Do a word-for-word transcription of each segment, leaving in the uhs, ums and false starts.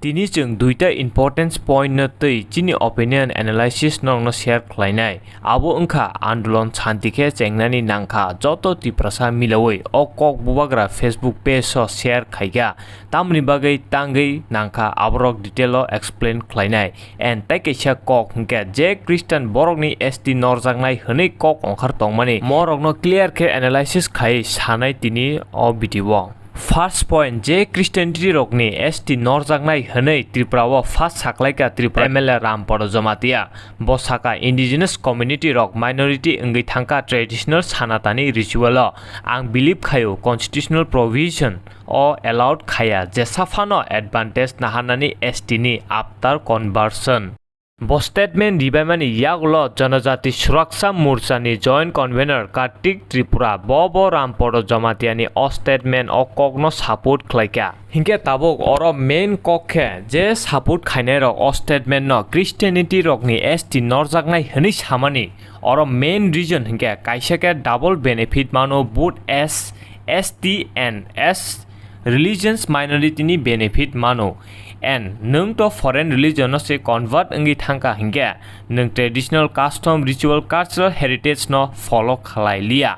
Tini chwng duita importance point no twi chini opinion analysis norokno share khlainai. Abo wngkha andolon shanti khe chengnani nangkha joto Tiprasa milaui o kok bubagra Facebook page o share khaikha. Tamoni bagwi tangwi nangkha aborok detail o explain khlainai. And tei kaisa kok hwnkhe je Christian borokni S T norjaknai hwnwi kok ongkhar tongmani morokno clear khe analysis khai sanai tini o video o. First point, je Christianity rokni S T norjaknai hwnwi Tripura o first saklaika Tripura M L A Rampada Jamatia. Bo saka indigenous community rok minority wngwi thangkha traditional Sanatani ritual o. Ang believe khaio constitutional provision o allowed khaya jesa phano advantage naharnani S T ni after conversion. Bo statement ribaimani yagulo Janajati Suraksha Morcha ni Joint Convener Kartik Tripura bo bo Rampada Jamatia ni o statement o kok no support khlaikha. Hinkhe tabuk oro main kok khe je support khainai rok o statement no Christianity rok ni S T norjaknai hwnwi samani, oro main reason hinkhe kaisa khe double benefit mano both as S T and as religions minority ni benefit mano. And nwng to foreign religion no se convert wngwi thangkha hinkhe nwng traditional custom, ritual, cultural heritage no follow khlai liya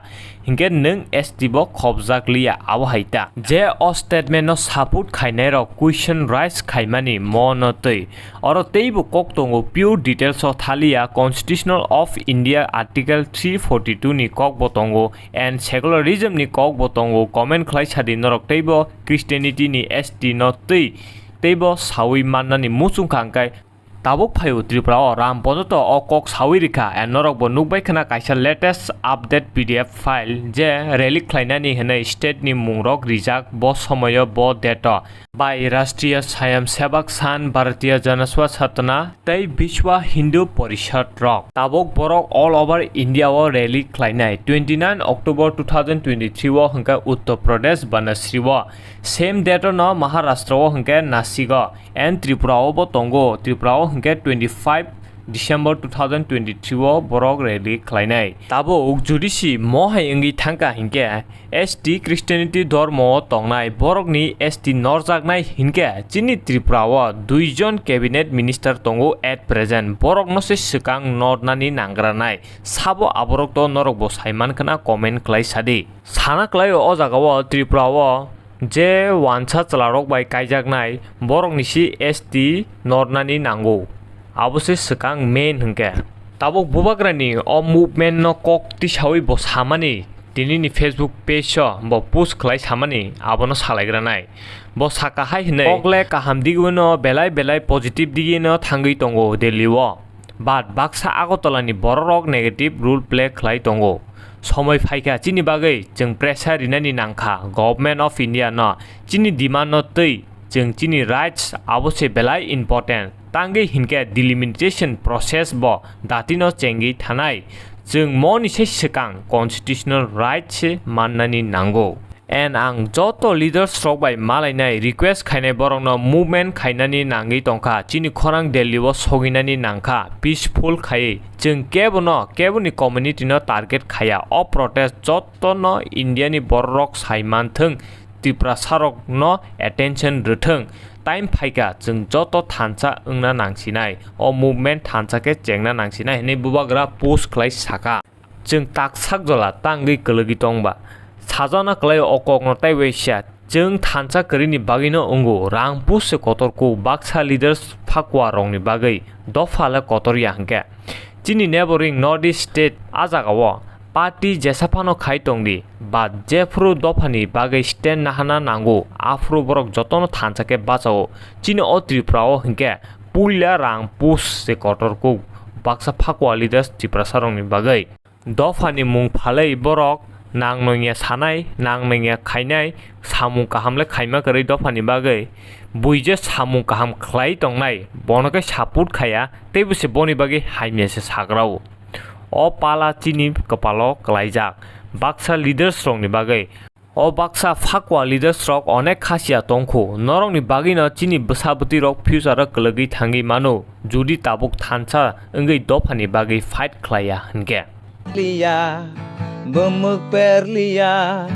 hinkhe nwng S T bo khobjak liya. Abo hai ta je o statement no support khainai rok question raise khaimani mo no twi oro teibo kok tongo, pure details o thaliya. Constitutional of India article three forty two ni kok bo tongo and secularism ni kok bo tongo. Comment khlai sadi norok teibo Christianity ni S T no twi teibo sawi mannani muchung kha hwnkhe tabuk phaio Tripura o Rampada to o kok sawi rikha and norok bo nukbai khna kaisa latest update P D F file je rally khlainani hwnwi state ni mungrok rijak bo somoyo bo date o bai Rashtriya Swayamsevak Sangh, Bharatiya Janaseva Chetna tei Vishwa Hindu Parishad rok. Tabuk borok all over India o rally khlainai. Twenty nine October two thousand twenty three o hwnkhe Uttar Pradesh Banasri o, same date o no Maharashtra o hwnkhe Nashik o, and Tripura o bo tongo. Tripura o hwnkhe twenty five December two thousand twenty three o borok rally khlainai. Tabuk judisi mo hai wngwi thangkha hinkhe S T Christianity dhormo o tongnai borokni S T norjaknai hinkhe chini Tripura o duijon cabinet minister tongo at present, borokno se swkang nornani nangranai. Sabo aborok to norok bo saiman khna comment khlai sadi. Sana khlai o jaga o Tripura o je wansa chwlarok bai kaijaknai borokni si S T nornani nango. Abo se swkang main hwnkhe. Tabuk bubagrani o movement no kok tisawi bo samani, tinini Facebook page o bo post khlai samani abono salaigranai. Bo saka hai hwnwi, kok le kaham digwino belai belai positive digino thangwi tongo Delhi o. But baksa Agartala ni bororok negative role play khlai tongo. Somoi phaikha chini bagwi chwng pressure rinani nangkha Government of India no, chini demand no twi chwng chini rights abo se belai important. Tangwi hinkhe delimitation process bo datino chengwi thanai. Chwng moni se swkang constitutional rights se mannani nango. And ang joto leaders rok bai malainai, request khainai borokno movement khainani nangwi tongkha, chini khorang Delhi o soginani nangkha, peaceful khaiwi. Chwng kebono, keboni community no target khaya. O protest jotono India ni bororok sai manthwng, Tiprasa rok no attention rwthwng. Time phaikha, chwng joto thansa wngna nangsinai. O movement thansa khe chengna nangsinai, hwnwi bubagra post khlai saka. Chwng taksak jola tangwi kwlwgwi tongba. Sajana kwlai o kokno taibo sia. Chwng thansa kwrwini bagwino wngo, rang pus se kotor kuk baksa leaders phakwa rokni bagwi dopha le kotor ya hwnkhe. Chini neighboring North East state a jagao party jesa phano khai tongdi, but jephru dophani bagwi stand nahana nango, aphru borok jotono thansa khe bachao. Chini o Tripura o hwnkhe puila rang pus se kotor kuk baksa phakwa leaders Tiprasa rokni bagwi. Dophani mung phalwi borok nang nungya sanai, nang nungya khainai, samung kaham le khaima kwrwi dophani bagwi. Bui je samung kaham khlai tongnai, bono khe support khaya, teibo se boni bagwi hamya se sagrao. O pala chini kwpalo kwlaijak, baksa leaders rokni bagwi. O baksa phakwa leaders rok onek khasiya tongkhu, norokni bagwino chini bwsa bwtwi rok future o kwlwgwi thangwi mano, judi tabuk thansa wngwi dophani bagwi fight khlaiya hwnkhe. Liya, bumuk per liya.